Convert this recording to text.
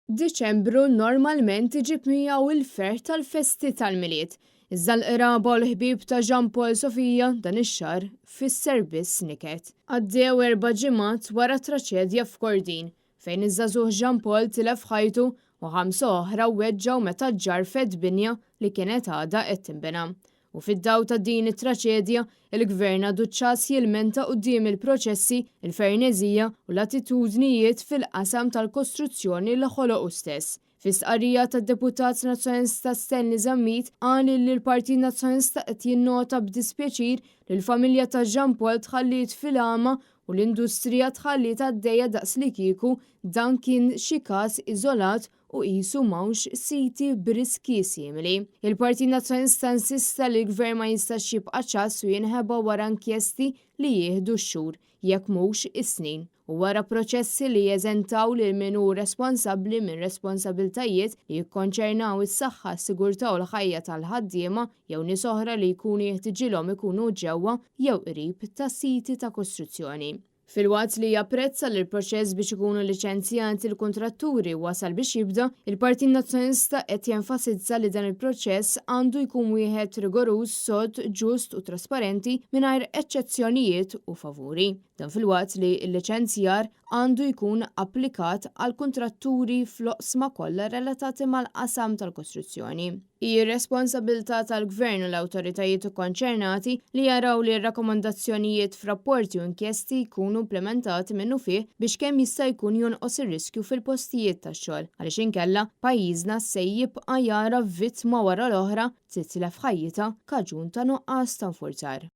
Diċembru normalment iġib miegħu l-ferħ tal-festi tal-Milied. Iżda l-qraba u l-ħbieb ta' Jean Paul Sofia dan ix-xahar fisser biss niket. Għaddew erba' ġimgħat wara traċedja f'Kordin, fejn iż-żagħżugħ Jean Paul tilef ħajtu u ħamsa oħra weġġgħu meta ġġarfet binja li kienet għadha qed tinbena. U fid-dawl ta' din it-traċedja, il-Gvern għadu ċ-ċans jilmenta quddiem il-proċessi, il-ferneżija u l-attitudnijiet fil-qasam tal-kostruzzjoni li ħoloq hu stess. Fi stqarrija tad-Deputat Nazzjonalista Stanley Zammit qal illi l-Partit Nazzjonalista qed jinnota b'dispjaċir li l-familja ta' Jean Paul tħalliet fil-għama u l-industrija tħalliet għaddejja daqslikieku dan kien xi każ iżolat u qisu m'hawnx siti b'riskji simili. Il-Partit Nazzjonalista insista li l-Gvern ma jistax jibqa' ċass u jinħeba wara inkjesti li jieħdu x-xhur, jekk mhux is-snin, u wara proċessi li jeżentaw lil min hu responsabbli minn responsabiltajiet li jikkonċernaw is-saħħa, s-sigurtà u l-ħajja tal-ħaddiema jew nies oħra li jkunu jeħtiġilhom ikunu ġewwa jew qrib ta' siti ta' kostruzzjoni. Filwaqt li japprezza li l-proċess biex ikunu liċenzjati l-kuntratturi wasal biex jibda, il-Partit Nazzjonalista qed jenfasizza li dan il-proċess għandu jkun wieħed rigoruż, sod, ġust u trasparenti mingħajr eċċezzjonijiet u favuri. Dan filwaqt li l-liċenzjar għandu jkun applikat għall-kuntratturi fl-oqsma kollha relatati mal-qasam tal-kostruzzjoni. Hi r-responsabilità tal-Gvern u l-awtoritajiet ikkonċernati li jaraw li r-rakkomandazzjonijiet f'rapporti u inkjesti jkunu implimentati minnufih biex kemm jista' jkun jonqos ir-riskju fil-postijiet tax-xogħol għaliex inkella pajjiżna se jibqa' jara vittma wara l-oħra titlef ħajjitha kaġun ta' nuqqas ta' nfurzar.